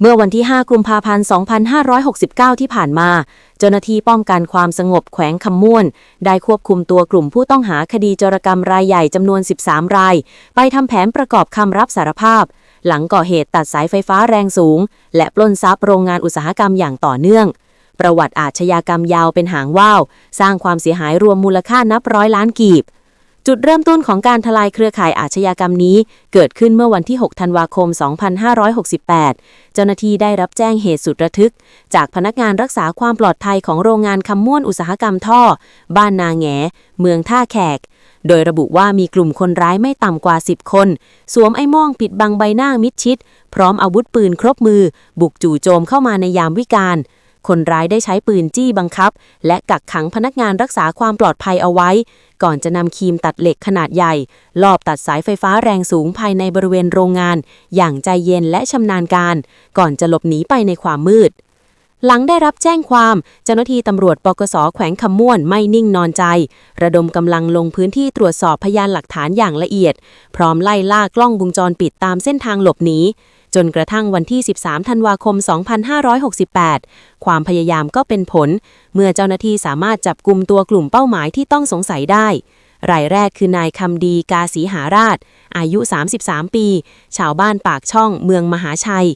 เมื่อวันที่ ห้า กุมภาพันธ์ สองพันห้าร้อยหกสิบเก้า ที่ผ่านมา เจ้าหน้าที่ป้องกันความสงบแขวงคำม่วน ได้ควบคุมตัวกลุ่มผู้ต้องหาคดีโจรกรรมรายใหญ่จำนวน สิบสาม ราย ไปทำแผนประกอบคำรับสารภาพ หลังก่อเหตุตัดสายไฟฟ้าแรงสูง และปล้นทรัพย์โรงงานอุตสาหกรรมอย่างต่อเนื่อง ประวัติอาชญากรรมยาวเป็นหางว่าว สร้างความเสียหายรวมมูลค่านับร้อยล้านกีบ จุดเริ่มต้นของการทลายเครือข่ายอาชญากรรมนี้ เกิดขึ้นเมื่อวันที่ หก ธันวาคม สองพันห้าร้อยหกสิบแปด เจ้าหน้าที่ได้รับแจ้งเหตุสุดระทึก จากพนักงานรักษาความปลอดภัยของโรงงานคำม่วนอุตสาหกรรมท่อ บ้านนาแหง เมืองท่าแขก โดยระบุว่ามีกลุ่มคนร้ายไม่ต่ำกว่า สิบ คน สวมไอ้โม่งปิดบังใบหน้ามิดชิด พร้อมอาวุธปืนครบมือ บุกจู่โจมเข้ามาในยามวิกาล คนร้ายได้ใช้ปืนจี้บังคับ และกักขังพนักงานรักษาความปลอดภัยเอาไว้ ก่อนจะนำครีมตัดเหล็กขนาดใหญ่ ลอบตัดสายไฟฟ้าแรงสูงภายในบริเวณโรงงาน อย่างใจเย็นและชำนาญการ ก่อนจะหลบหนีไปในความมืด หลังได้รับแจ้งความ เจ้าหน้าที่ตำรวจ ปกส แขวงคำม่วนไม่นิ่งนอนใจ ระดมกำลังลงพื้นที่ตรวจสอบพยานหลักฐานอย่างละเอียด พร้อมไล่ล่ากล้องวงจรปิดตามเส้นทางหลบหนี จนกระทั่งวันที่ สิบสาม ธันวาคม สองพันห้าร้อยหกสิบแปด ความพยายามก็เป็นผล เมื่อเจ้าหน้าที่สามารถจับกุมตัวกลุ่มเป้าหมายที่ต้องสงสัยได้ รายแรกคือนายคำดี กาสีหาราช อายุ สามสิบสาม ปี ชาวบ้านปากช่อง เมืองมหาชัย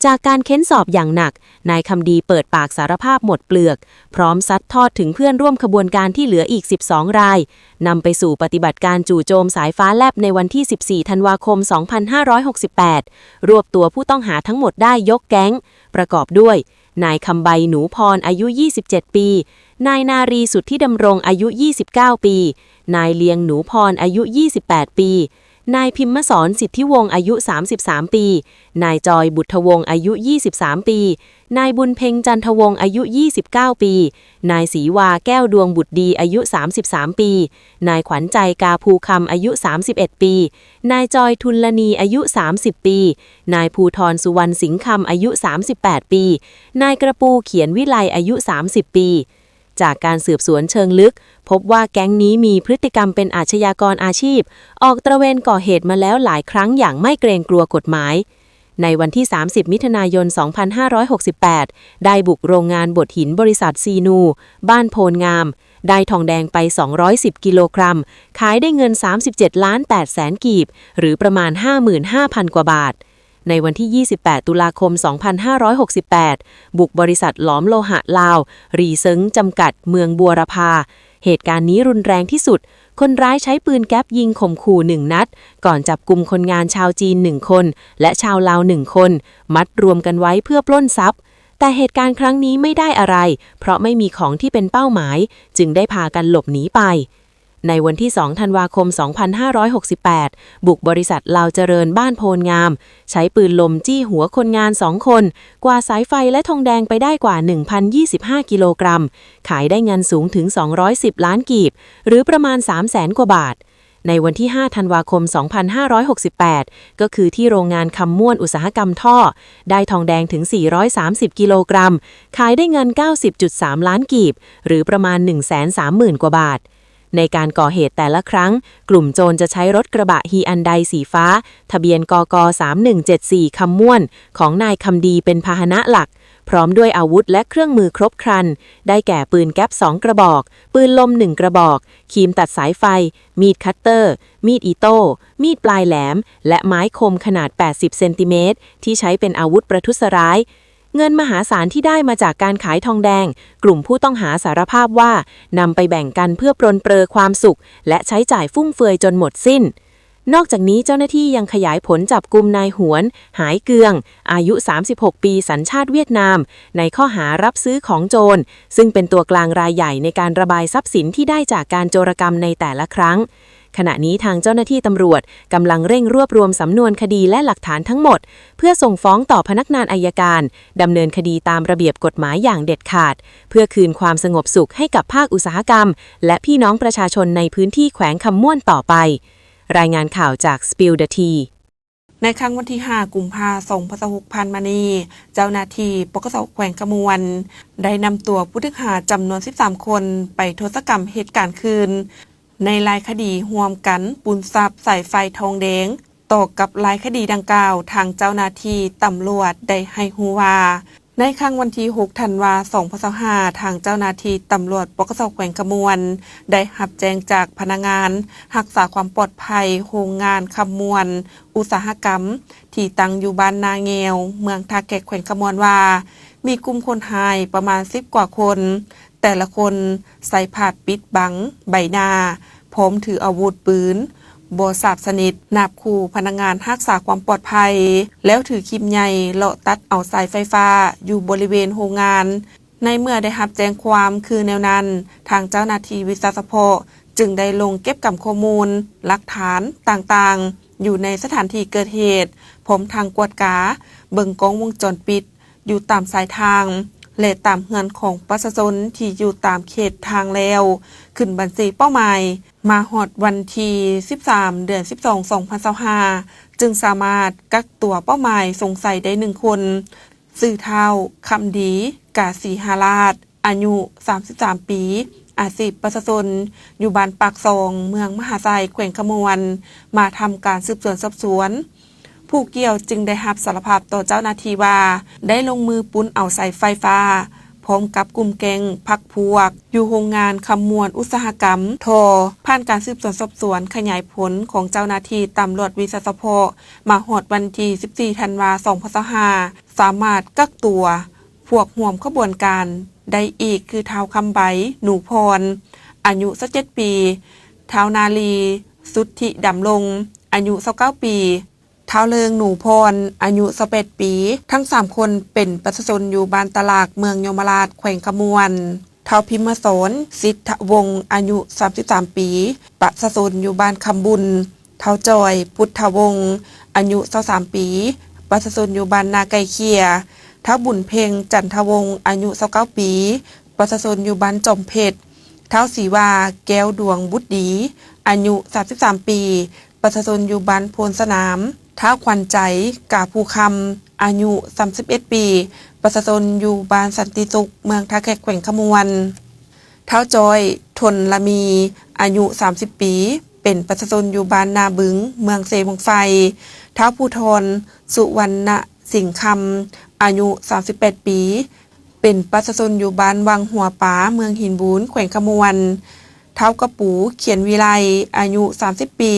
จากการเค้นสอบอย่างหนัก นายคำดีเปิดปากสารภาพหมดเปลือก พร้อมซัดทอดถึงเพื่อนร่วมขบวนการที่เหลืออีก สิบสอง ราย นำไปสู่ปฏิบัติการจู่โจมสายฟ้าแลบในวันที่ สิบสี่ ธันวาคม สองพันห้าร้อยหกสิบแปด รวบตัวผู้ต้องหาทั้งหมดได้ยกแก๊ง ประกอบด้วย นายคำใบ หนูพร อายุ ยี่สิบเจ็ด ปี นายนารี สุทธิดำรง อายุ ยี่สิบเก้า ปี นายเลียง หนูพร อายุ ยี่สิบแปด ปี นายพิมมสอน สิทธิวงศ์ อายุ สามสิบสาม ปี นายจอย บุตรวงศ์ อายุ ยี่สิบสาม ปี นายบุญเพ็ง จันทวงศ์ อายุ ยี่สิบเก้า ปี นายศรีวา แก้วดวงบุตรดี อายุ สามสิบสาม ปี นายขวัญใจ กาภูคำ อายุ สามสิบเอ็ด ปี นายจอย ทุลลณี อายุ สามสิบ ปี นายภูธร สุวรรณสิงห์คำ อายุ สามสิบแปด ปี นายกระปู เขียนวิไล อายุ สามสิบ ปี จากการสืบสวนเชิงลึก พบว่าแก๊งนี้มีพฤติกรรมเป็นอาชญากรอาชีพ ออกตระเวนก่อเหตุมาแล้วหลายครั้งอย่างไม่เกรงกลัวกฎหมาย ในวันที่ สามสิบ มิถุนายน สองพันห้าร้อยหกสิบแปด ได้บุกโรงงานบดหินบริษัทซีนู บ้านโพนงาม ได้ทองแดงไป สองร้อยสิบ กิโลกรัม ขายได้เงิน สามสิบเจ็ดล้านแปดแสน กีบ หรือประมาณ ห้าหมื่นห้าพัน กว่าบาท ในวันที่ ยี่สิบแปด ตุลาคม สองพันห้าร้อยหกสิบแปด บุกบริษัทหลอมโลหะลาว รีเซิง จำกัด เมืองบัวระพา เหตุการณ์นี้รุนแรงที่สุด คนร้ายใช้ปืนแก๊ปยิงข่มขู่หนึ่งนัด ก่อนจับกุมคนงานชาวจีนหนึ่งคน และชาวลาวหนึ่งคน มัดรวมกันไว้เพื่อปล้นทรัพย์ แต่เหตุการณ์ครั้งนี้ไม่ได้อะไร เพราะไม่มีของที่เป็นเป้าหมาย จึงได้พากันหลบหนีไป ในวันที่ สอง ธันวาคม สองพันห้าร้อยหกสิบแปด บุกบริษัทลาวเจริญบ้านโพนงาม ใช้ปืนลมจี้หัวคนงานสองคน กวาดสายไฟและทองแดงไปได้กว่า หนึ่งพันยี่สิบห้า กิโลกรัม ขายได้เงินสูงถึง สองร้อยสิบล้าน กีบ หรือประมาณ สามแสน กว่าบาท ในวันที่ ห้า ธันวาคม สองพันห้าร้อยหกสิบแปด ก็คือที่โรงงานคำม่วนอุตสาหกรรมท่อ ได้ทองแดงถึง สี่ร้อยสามสิบ กิโลกรัม ขายได้เงิน เก้าสิบจุดสามล้าน กีบ หรือประมาณ หนึ่งแสนสามหมื่น กว่าบาท ในการก่อเหตุแต่ละครั้ง กลุ่มโจรจะใช้รถกระบะ Hyundai สีฟ้า ทะเบียน กก สามหนึ่งเจ็ดสี่ คำม่วน ของนายคำดีเป็นพาหนะหลัก พร้อมด้วยอาวุธและเครื่องมือครบครัน ได้แก่ปืนแก๊ป สอง กระบอก ปืนลม หนึ่ง กระบอก ครีมตัดสายไฟ มีดคัตเตอร์ มีดอิโต้ มีดปลายแหลม และไม้คมขนาด แปดสิบ เซนติเมตร ที่ใช้เป็นอาวุธประทุษร้าย เงินมหาศาลที่ได้มาจากการขายทองแดง กลุ่มผู้ต้องหาสารภาพว่านำไปแบ่งกันเพื่อปรนเปรอความสุข และใช้จ่ายฟุ่มเฟือยจนหมดสิ้น นอกจากนี้เจ้าหน้าที่ยังขยายผลจับกุมนายหวน หายเกือง อายุ สามสิบหก ปี สัญชาติเวียดนาม ในข้อหารับซื้อของโจร ซึ่งเป็นตัวกลางรายใหญ่ในการระบายทรัพย์สินที่ได้จากการโจรกรรมในแต่ละครั้ง ขณะนี้ทางเจ้าหน้าที่ตำรวจกำลังเร่งรวบรวมสำนวนคดีและหลักฐานทั้งหมด เพื่อส่งฟ้องต่อพนักงานอัยการ ดำเนินคดีตามระเบียบกฎหมายอย่างเด็ดขาด เพื่อคืนความสงบสุขให้กับภาคอุตสาหกรรม และพี่น้องประชาชนในพื้นที่แขวงคำม่วนต่อไป รายงานข่าวจาก Spill the Tea ในค่ำวันที่ ห้า กุมภา สองพันยี่สิบหก ผ่านมานี้ เจ้าหน้าที่ ปกส แขวงคำม่วน ได้นำตัวผู้ต้องหาจำนวน สิบสาม คน ไปโทษกรรมเหตุการณ์คืน ในหลายคดี ร่วมกันปล้นทรัพย์สายไฟทองแดง ຕໍ່ກັບລາຍຄະດີດັ່ງກ່າວ, ທາງເຈົ້າໜ້າທີ່ຕຳຫຼວດໄດ້ໃຫ້ຮູ້ວ່າ, ໃນຄ່ຳວັນທີຫົກ ທັນວາ ສອງພັນຊາວຫ້າ, ທາງເຈົ້າໜ້າທີ່ຕຳຫຼວດ ປກສ ແຂວງຄຳມ່ວນ ໄດ້ຮັບແຈ້ງຈາກພະນັກງານຮັກສາຄວາມປອດໄພໂຮງງານຄຳມ່ວນອຸດສາຫະກຳ ທີ່ຕັ້ງຢູ່ບ້ານນາແງວ ເມືອງທ່າແຂກ ແຂວງຄຳມ່ວນວ່າ, ມີກຸ່ມຄົນຮ້າຍປະມານສິບກວ່າຄົນ, ແຕ່ລະຄົນໃສ່ຜ້າປິດບັງໃບໜ້າ, ພ້ອມຖືອາວຸດປືນບໍ່ຊາບຊະນິດ, ນາບຂູ່ພະນັກງານຮັກສາຄວາມປອດໄພ, ແລ້ວຖືຄີມໃຫຍ່ເລາະຕັດເອົາສາຍໄຟຟ້າຢູ່ບໍລິເວນໂຮງງານ. ໃນເມື່ອໄດ້ຮັບແຈ້ງຄວາມຄືແນວນັ້ນ, ທາງເຈົ້າໜ້າທີ່ວິຊາສະເພາະຈຶ່ງໄດ້ລົງເກັບກຳຂໍ້ມູນ, ຫຼັກຖານຕ່າງໆ ຢູ່ໃນສະຖານທີ່ເກີດເຫດ, ພ້ອມທັງກວດກາເບິ່ງກ້ອງວົງຈອນປິດ ຢູ່ຕາມສາຍທາງ ແລະ ຕາມເຮືອນຂອງປະຊາຊົນທີ່ຢູ່ຕາມເຂດທາງແລ້ວ ຂຶ້ນບັນຊີເປົ້າໝາຍ. ມາຮອດວັນທີສິບສາມ ເດືອນສິບສອງ ສອງພັນຊາວຫ້າ ຈຶ່ງສາມາດກັກຕົວເປົ້າໝາຍສົງໄສໄດ້ໜຶ່ງຄົນ, ຊື່ທ້າວ ຄຳດີ ກາສີຫາລາດ ອາຍຸສາມສິບສາມປີ, ອາຊີບປະຊາຊົນ ຢູ່ບ້ານປາກຊ່ອງ ເມືອງມະຫາໄຊ ແຂວງຄຳມ່ວນ ມາທຳການສືບສວນສອບສວນ. ຜູ້ກ່ຽວຈຶ່ງໄດ້ຮັບສາລະພາບຕໍ່ເຈົ້າໜ້າທີ່ວ່າ ໄດ້ລົງມືປຸ້ນເອົາສາຍໄຟຟ້າ ພ້ອມກັບກຸ່ມແກ້ງພັກພວກ ຢູ່ໂຮງງານຄຳມ່ວນອຸດສາຫະກຳທໍ່. ຜ່ານການສືບສວນສອບສວນຂະຫຍາຍຜົນຂອງເຈົ້າໜ້າທີ່ຕຳຫຼວດວິຊາສະເພາະ ມາຮອດວັນທີສິບສີ່ ທັນວາ ສອງພັນຊາວຫ້າ ສາມາດກັກຕົວພວກຮ່ວມຂະບວນການໄດ້ອີກ ຄື ທ້າວ ຄຳໃບ ໜູພອນ ອາຍຸຊາວເຈັດປີ, ທ້າວ ນາລີ ສຸດທິດຳລົງ ອາຍຸຊາວເກົ້າປີ, ທ້າວ ເລີງ ໜູພອນ ອາຍຸຊາວແປດປີ, ທັງສາມຄົນເປັນປະຊາຊົນຢູ່ບ້ານຕະຫຼາກ ເມືອງຍົມມະລາດ ແຂວງຄຳມ່ວນ, ທ້າວ ພິມມະສອນ ສິດທະວົງ ອາຍຸສາມສິບສາມປີ, ປະຊາຊົນຢູ່ບ້ານຄຳບຸນ, ທ້າວ ຈອຍ ພຸດທະວົງ ອາຍຸຊາວສາມປີ, ປະຊາຊົນຢູ່ບ້ານນາໄກ່ເຂ້ຍ, ທ້າວ ບຸນເພັງ ຈັນທະວົງ ອາຍຸຊາວເກົ້າປີ, ປະຊາຊົນຢູ່ບ້ານຈອມເພັດ, ທ້າວ ສີວາ ແກ້ວດວງບຸດດີ ອາຍຸສາມສິບສາມປີ, ປະຊາຊົນຢູ່ບ້ານໂພນສະໜາມ, ທ້າວ ຂວັນໃຈ ກາພູຄຳ ອາຍຸສາມສິບເອັດປີ, ປະຊາຊົນຢູ່ບ້ານສັນຕິສຸກ ເມືອງທ່າແຂກ ແຂວງຄຳມ່ວນ, ທ້າວ ຈ້ອຍ ທົນລະມີ ອາຍຸສາມສິບປີ, ເປັນປະຊາຊົນຢູ່ບ້ານນາບຶງ ເມືອງເຊບັ້ງໄຟ, ທ້າວ ພູທອນ ສຸວັນນະສິງຄຳ ອາຍຸສາມສິບແປດປີ, ເປັນປະຊາຊົນຢູ່ບ້ານວັງຫົວປາ ເມືອງຫີນບູນ ແຂວງຄຳມ່ວນ, ທ້າວ ກະປູ ຂຽນວິໄລ ອາຍຸສາມສິບປີ,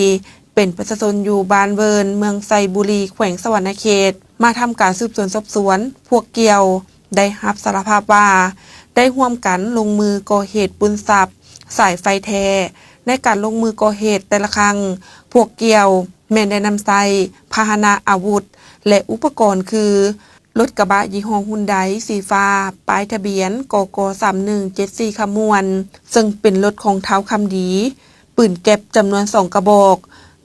ເປັນປະຊາຊົນຢູ່ບ້ານເວີນ ເມືອງໄຊບູລີ ແຂວງສະຫວັນນະເຂດ, ມາທຳການສືບສວນສອບສວນ. ພວກກ່ຽວໄດ້ຮັບສາລະພາບວ່າ ໄດ້ຮ່ວມກັນລົງມືກໍ່ເຫດປຸ້ນຊັບສາຍໄຟແທ້. ໃນການລົງມືກໍ່ເຫດແຕ່ລະຄັ້ງ, ພວກກ່ຽວແມ່ນໄດ້ນຳໃຊ້ພາຫະນະອາວຸດ ແລະ ອຸປະກອນຄື ລົດກະບະຍີ່ຫໍ້ຮຸນໄດສີຟ້າ ປ້າຍທະບຽນ ກກ ສາມໜຶ່ງເຈັດສີ່ ຄຳມ່ວນ, ເຊິ່ງເປັນລົດຂອງທ້າວຄຳດີ, ປືນແກັບຈຳນວນສອງກະບອກ,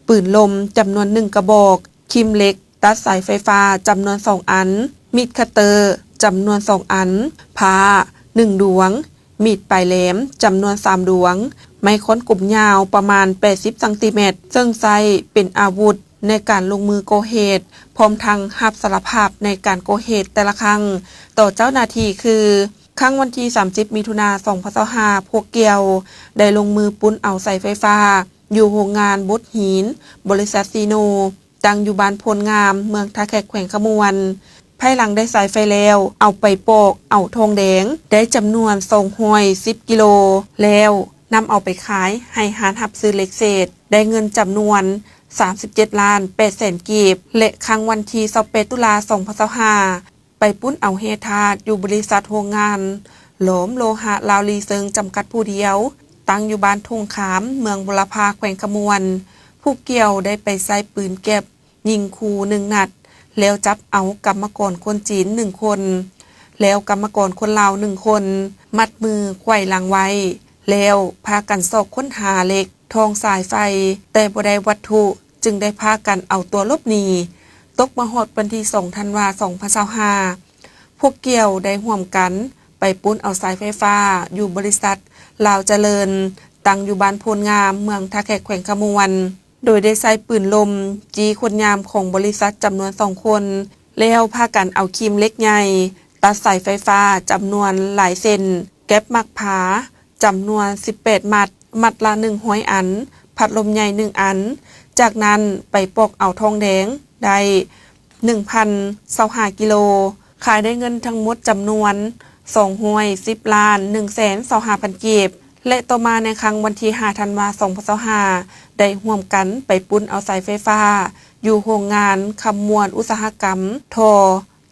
ປືນລົມຈຳນວນໜຶ່ງກະບອກ, ຄີມເຫຼັກຕັດສາຍໄຟຟ້າຈຳນວນສອງອັນ, ມີດຄັດເຕີຈຳນວນສອງອັນ, ພ້າໜຶ່ງດວງ, ມີດປາຍແຫຼມຈຳນວນສາມດວງ, ໄມ້ຄ້ອນກົມຍາວປະມານແປດສິບຊັງຕີແມັດ, ເຊິ່ງໃຊ້ເປັນອາວຸດໃນການລົງມືກໍ່ເຫດ, ພ້ອມທັງຮັບສາລະພາບໃນການກໍ່ເຫດແຕ່ລະຄັ້ງຕໍ່ເຈົ້າໜ້າທີ່ຄື ຄັ້ງວັນທີສາມສິບ ມິຖຸນາ ສອງພັນຊາວຫ້າ ພວກກ່ຽວໄດ້ລົງມືປຸ້ນເອົາສາຍໄຟຟ້າຢູ່ໂຮງງານບົດຫີນ ບໍລິສັດຊີໂນ ຕັ້ງຢູ່ບ້ານໂພນງາມ ເມືອງທ່າແຂກ ແຂວງຄຳມ່ວນ. ພາຍຫຼັງໄດ້ສາຍໄຟແລ້ວ ເອົາໄປປອກເອົາທອງແດງໄດ້ຈຳນວນສອງຮ້ອຍສິບກິໂລ ແລ້ວນຳເອົາໄປຂາຍໃຫ້ຮ້ານຮັບຊື້ເຫຼັກເສດ ໄດ້ເງິນຈຳນວນສາມສິບເຈັດລ້ານແປດແສນກີບ ແລະ ຄັ້ງວັນທີຊາວແປດ ຕຸລາ ສອງພັນຊາວຫ້າ ໄປປຸ້ນເອົາແຮ່ທາດຢູ່ບໍລິສັດໂຮງງານຫຼອມໂລຫະລາວລີເຊີງ ຈຳກັດຜູ້ດຽວ ຕັ້ງຢູ່ບ້ານທົ່ງຄາມ ເມືອງບົວລະພາ ແຂວງຄຳມ່ວນ. ຜູ້ກ່ຽວໄດ້ໄປໃຊ້ປືນແກັບຍິງຂູ່ໜຶ່ງນັດ ແລ້ວຈັບເອົາກຳມະກອນຄົນຈີນໜຶ່ງຄົນ ແລ້ວກຳມະກອນຄົນລາວໜຶ່ງຄົນ ມັດມືໄຂວ້ຫຼັງໄວ້ ແລ້ວພາກັນຊອກຄົ້ນຫາເຫຼັກ ທ້ອງສາຍໄຟ ແຕ່ບໍ່ໄດ້ວັດຖຸ ຈຶ່ງໄດ້ພາກັນເອົາຕົວຫຼົບໜີ. ຕົກມາຮອດວັນທີສອງ ທັນວາ ສອງພັນຊາວຫ້າ ພວກກ່ຽວໄດ້ຮ່ວມກັນໄປປຸ້ນເອົາສາຍໄຟຟ້າຢູ່ບໍລິສັດລາວຈະເລີນ ຕັ້ງຢູ່ບ້ານໂພນງາມ ເມືອງທ່າແຂກ ແຂວງຄຳມ່ວນ, ໂດຍໄດ້ໃຊ້ປືນລົມຈີ້ຄົນງານຂອງບໍລິສັດຈຳນວນສອງຄົນ ແລ້ວພາກັນເອົາຄີມເຫຼັກໃຫຍ່ຕັດສາຍໄຟຟ້າຈຳນວນຫຼາຍເສັ້ນ, ແກັບໝາກພ້າ ຈຳນວນສິບແປດມັດ, ມັດລະໜຶ່ງຮ້ອຍອັນ, ພັດລົມໃຫຍ່ໜຶ່ງອັນ, ຈາກນັ້ນໄປປອກເອົາທອງແດງໄດ້ ໜຶ່ງພັນຊາວຫ້າກິໂລ, ຂາຍໄດ້ເງິນທັງໝົດຈຳນວນ ສອງຮ້ອຍສິບລ້ານໜຶ່ງແສນຊາວຫ້າພັນກີບ ແລະ ຕໍ່ມາໃນຄ່ຳວັນທີຫ້າທັນວາ ສອງພັນຊາວຫ້າ ໄດ້ຮ່ວມກັນໄປປຸ້ນເອົາສາຍໄຟຟ້າ ຢູ່ໂຮງງານຄຳມ່ວນອຸດສາຫະກຳທໍ່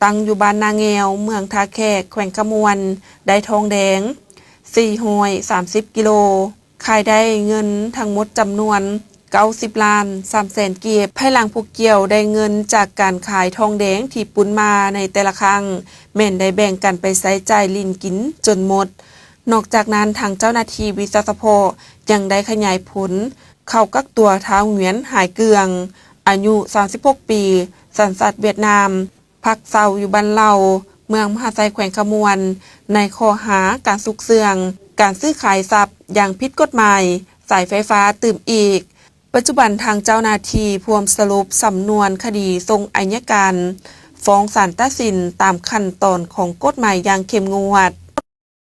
ຕັ້ງຢູ່ບ້ານນາແງວ ເມືອງທ່າແຂກ ແຂວງຄຳມ່ວນ ໄດ້ທອງແດງ ສີ່ຮ້ອຍສາມສິບກິໂລ, ຂາຍໄດ້ເງິນທັງໝົດຈຳນວນ ເກົ້າສິບລ້ານສາມແສນກີບ. ພາຍຫຼັງຜູ້ກ່ຽວໄດ້ເງິນຈາກການຂາຍທອງແດງທີ່ປຸ້ນມາໃນແຕ່ລະຄັ້ງ ແມ່ນໄດ້ແບ່ງກັນໄປໃຊ້ຈ່າຍຫຼິ້ນກິນຈົນໝົດ. ນອກຈາກນັ້ນ, ທາງເຈົ້າໜ້າທີ່ວິຊາສະເພາະຍັງໄດ້ຂະຫຍາຍຜົນເຂົ້າກັກຕົວທ້າວ ຫງວຽນ ຫາຍເກືອງ ອາຍຸສາມສິບຫົກປີ, ສັນຊາດຫວຽດນາມ, ພັກເຊົາຢູ່ບ້ານເຫຼົ່າ ເມືອງມະຫາໄຊ ແຂວງຄຳມ່ວນ ໃນຂໍ້ຫາການຊຸກເຊື່ອງການຊື້ຂາຍຊັບຢ່າງຜິດກົດໝາຍສາຍໄຟຟ້າຕື່ມອີກ. ປັດຈຸບັນທາງເຈົ້າໜ້າທີ່ພວມສະຫຼຸບສຳນວນຄະດີສົ່ງໄອຍະການຟ້ອງສານຕັດສິນຕາມຂັ້ນຕອນຂອງກົດໝາຍຢ່າງເຂັ້ມງວດ.